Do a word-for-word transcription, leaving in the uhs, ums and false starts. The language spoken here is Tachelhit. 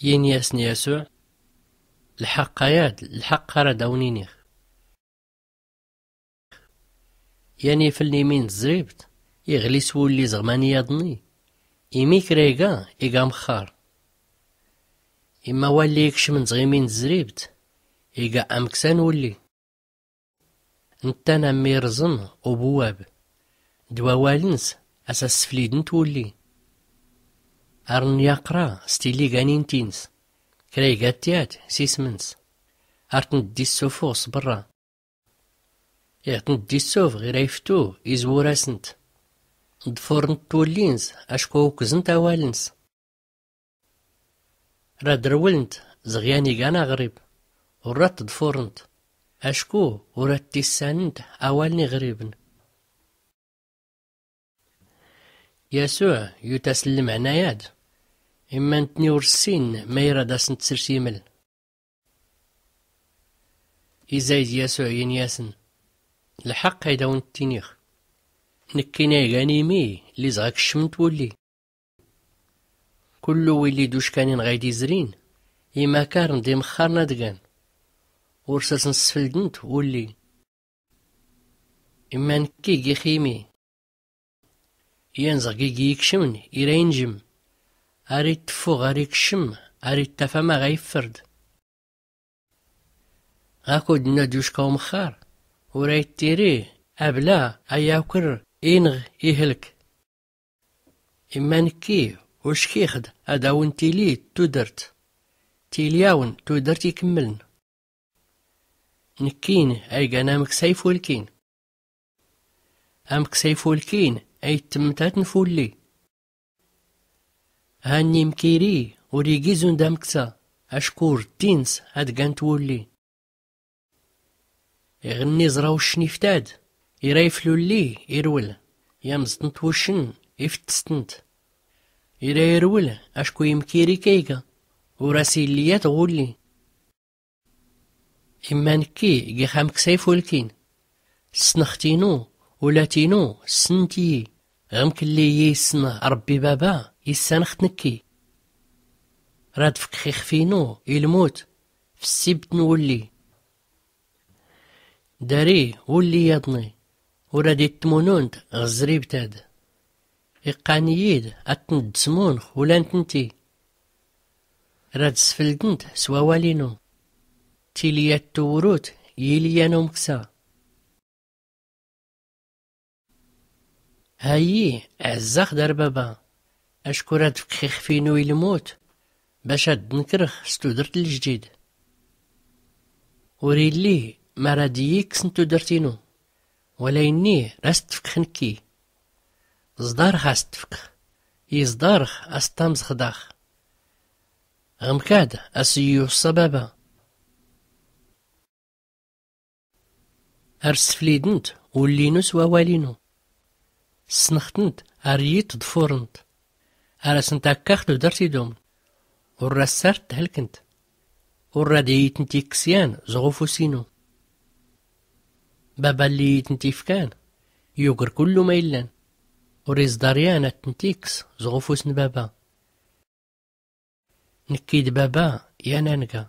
Yini-asn yasuɛ, lḥaqq ayad lḥaqq ara d-awn-inix, yan ifln imi n-tzribt iɣli s-wulli zɣ-mani yaḍni. Imi kra iga iga mxxar. Imma walli ikcmn zɣ-imi n-tzribt iga amksa n-wulli. Nttan am irẓm ubwwab, d-wawal-ns as-as-sflidnt wulli. Ar n-yaqra s-tiliganin-tins, kra iga tyat s-ism-ns. Ar tnt-dd-issufɣ s-brra, iɣ tnt-dd-issufɣ ira iftu izwur-asnt. Ḍfurnt wulli-ns acku ukznt awal-ns. Rad rwlnt zɣ-yan igan aɣrib, ur rad t-ḍfurnt acku ur rad t-issannt awal n-iɣribn. Yasuɛ yut-asn lmɛna-yad, imma ntni ur ssinn ma irad asnt-srs-iml. Izayd yasuɛ yini-asn, lḥaqq ayd-awn-tt-inix, nkkin aygan imi lli zɣ-ak-ccmnt wulli. Kullu willi d-uckanin ɣayd-izrin, imakarn d-imxxarn ad-gan, ur sasn-sfldnt wulli. Imma nkki gix imi, yan zɣ-gigi ikcmn ira injm. Ar ittffuɣ ar ikcm ar ittaf amaɣ a-iffrd. Ɣakud nna d-ucka umxxar, ur a-ittiri abla a-yakr inɣ ihlk. Imma nkki uckix-d ad-awn-tili tudrt, tili-awn tudrt ikmmln. Nkkin aygan amksa ifulkin, amksa ifulkin a-ittmmtatn fulli. Hanni mkiri ur igi zund amksa, acku ur ddin-s ad-gant wulli. Iɣ nni ẓra uccn iftad, ira iflulli irwl, yamẓ-tnt wuccn iftt-s-tnt. Ira irwl acku imkiri kayga, ur as-illi yat ɣ-wulli. Imma nkki gix amksa ifulkin, ssnx-t-inu, ula-t-inu ssnt-iyi. Ɣ-mklli iyi-issn rbbi baba, issanx-t nkki. Rad fkx ixf-inu i-lmut f-ssibt n-wulli. Dari wulli yaḍni, ur ad-ittmununt ɣ-zribt-ad. Iqqan-iyi-d ad-tnt-dd-smunx ula ntnti. Rad sfldnt s-wawal-inu, tili yat-tuwrut yili yan umksa. Hayyi ɛzzax dar baba, acku rad fkx ixf-inu i-lmut bac ad-nkrx s-tudrt n-ljdid. Ur illi ma rad iyi-ikkssn tudrt-inu, wala inni ras-tt-fkx nkki. Ẓḍarx as-tt-fkx, iẓḍarx as-tt-amẓx dax. Ɣ-mkad as-iyi-uṣṣa baba. Ar sflidnt wulli-inu s-wawal-inu, ssnx-tnt ar iyi-tt-ḍfurnt. Ar asnt-akkax tudrt idum, ur ras-art-thelknt. Ur rad iyi-tnt-ikkss yan zɣ-ufus-inu. Baba lli iyi-tnt-ifkan yugr kullu ma illan, ur iẓḍar yan ad-tnt-ikkss zɣ-ufus n-baba. Nkki d-baba yan a-nga.